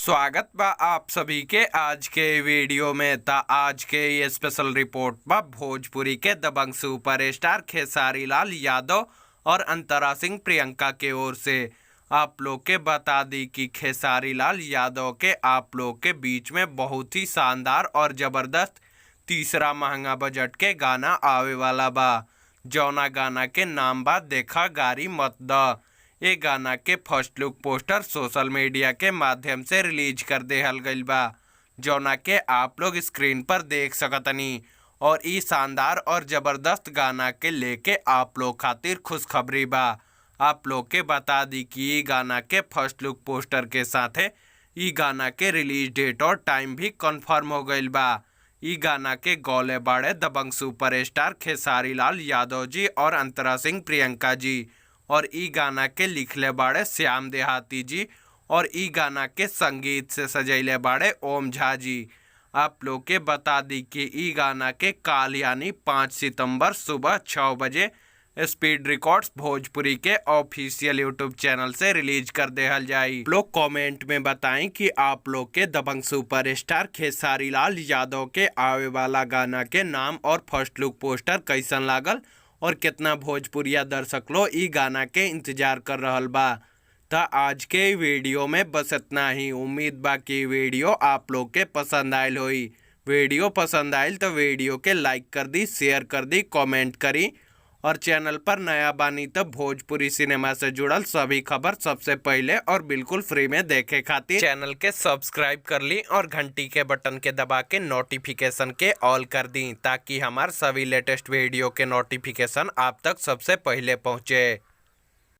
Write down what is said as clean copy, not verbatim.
स्वागत बा आप सभी के आज के वीडियो में। ता आज के ये स्पेशल रिपोर्ट बा भोजपुरी के दबंग सुपर स्टार खेसारी लाल यादव और अंतरा सिंह प्रियंका के ओर से। आप लोग के बता दी कि खेसारी लाल यादव के आप लोग के बीच में बहुत ही शानदार और ज़बरदस्त तीसरा महंगा बजट के गाना आवे वाला बा, जौना गाना के नाम बा देखा गारी मत द। ये गाना के first look poster social media के माध्यम से रिलीज कर देहल गइल बा, जौना के आप लोग स्क्रीन पर देख सकतनी। और ई शानदार और ज़बरदस्त गाना के लेके आप लोग खातिर खुशखबरी बा। आप लोग के बता दी कि ई गाना के फर्स्ट लुक पोस्टर के साथे ई गाना के रिलीज डेट और टाइम भी कंफर्म हो गइल बा। ई गाना के गौले बाड़े दबंग सुपर स्टार खेसारी लाल यादव जी और अंतरा सिंह प्रियंका जी, और ई गाना के लिखले बाड़े श्याम देहाती जी, और ई गाना के संगीत से सजैले बाड़े ओम झा जी। आप लोग के बता दी कि ई गाना के काल यानी 5 सितंबर सुबह 6 बजे स्पीड रिकॉर्ड्स भोजपुरी के ऑफिशियल यूट्यूब चैनल से रिलीज कर देहल जाई। लोग कमेंट में बताएं कि आप लोग के दबंग सुपर स्टार खेसारी लाल यादव के आवे वाला गाना के नाम और फर्स्ट लुक पोस्टर कैसन लागल और कितना भोजपुरिया दर्शक लोग ई गाना के इंतजार कर रहल बा। त आज के वीडियो में बस इतना ही। उम्मीद बा कि वीडियो आप लोग के पसंद आयल होई। वीडियो पसंद आयल तो वीडियो के लाइक कर दी, शेयर कर दी, कमेंट करी और चैनल पर नया बानी तो भोजपुरी सिनेमा से जुड़ल सभी खबर सबसे पहले और बिल्कुल फ्री में देखे खातिर चैनल के सब्सक्राइब कर ली और घंटी के बटन के दबा के नोटिफिकेशन के ऑल कर दी, ताकि हमार सभी लेटेस्ट वीडियो के नोटिफिकेशन आप तक सबसे पहले पहुंचे।